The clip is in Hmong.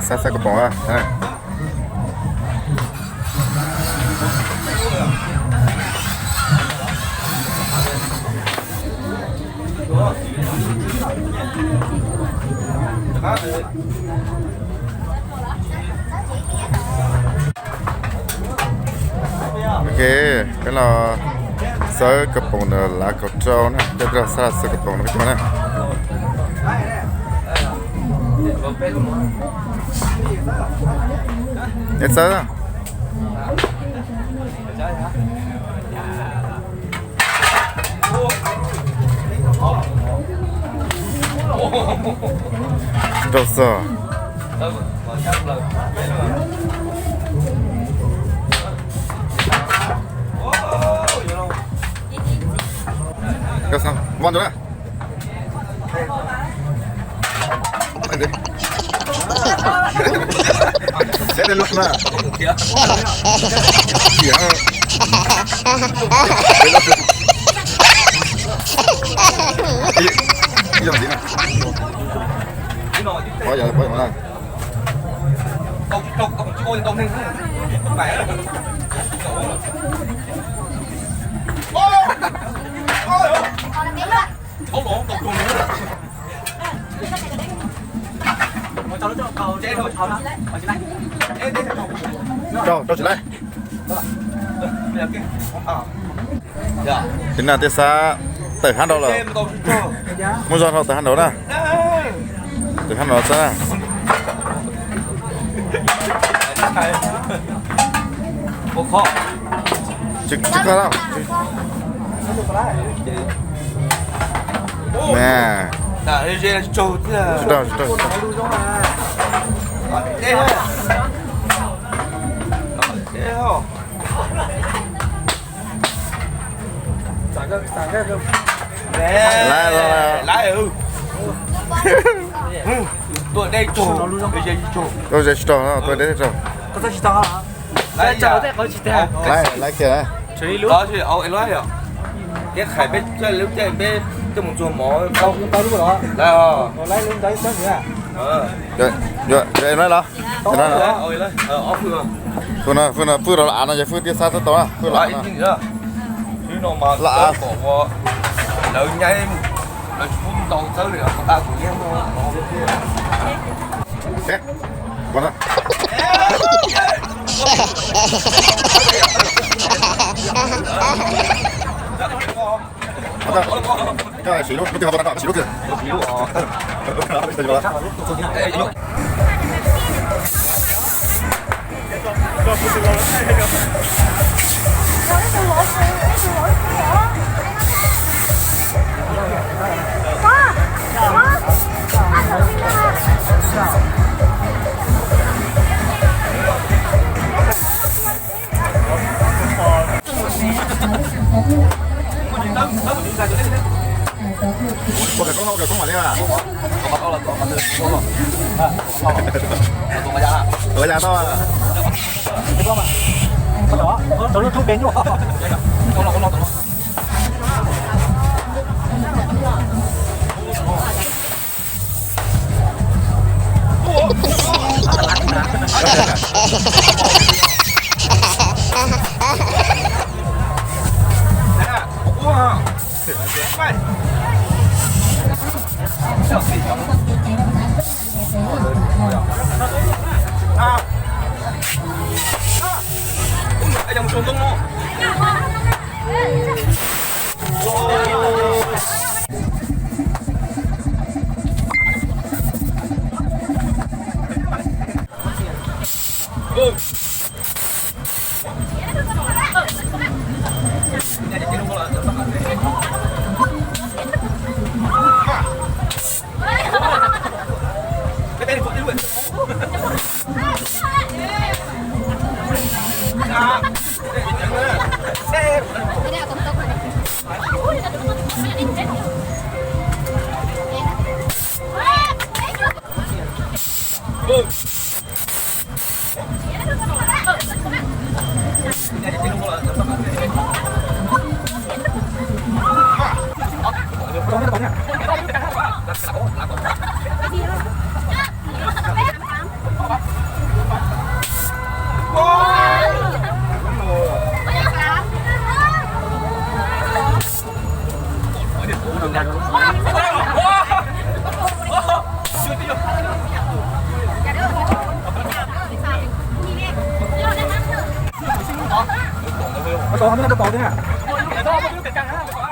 Xab xab ka poom. Ok, peb los xawb ka poom ntawm lav kaum rau na, peb los xawb ka poom no peb coj na. Es xawb. Rau xwb. Rau xwb, npoj ntawd na. Rau, rau tsis laib. Tib naj tib xab tawm hab nraud lawm. Muab zog rau tawm hab nraud na. Tawm hab nraud xwb na. Tsis, tsis koj lawm. Tsis raug, tsis raug. Tuaj deb tsis raug, tuaj deb tsis raug. Laiv kiag na. Peb coj lub caij peb coj mus txuag mov. Yuav, yuav, yuav los. Fwj no, fwj no, fwj rau lawv av no ces fwj tib xab txhob tau na, fwj lawv av no. Lawv av. Siv lub, lub twg ho tau tau, siv lub twg. Ua kawm koob, ua kawm koob mam li na. Ua yas tau. Rau lub tub pem nyuaj. Tau, tau, tau.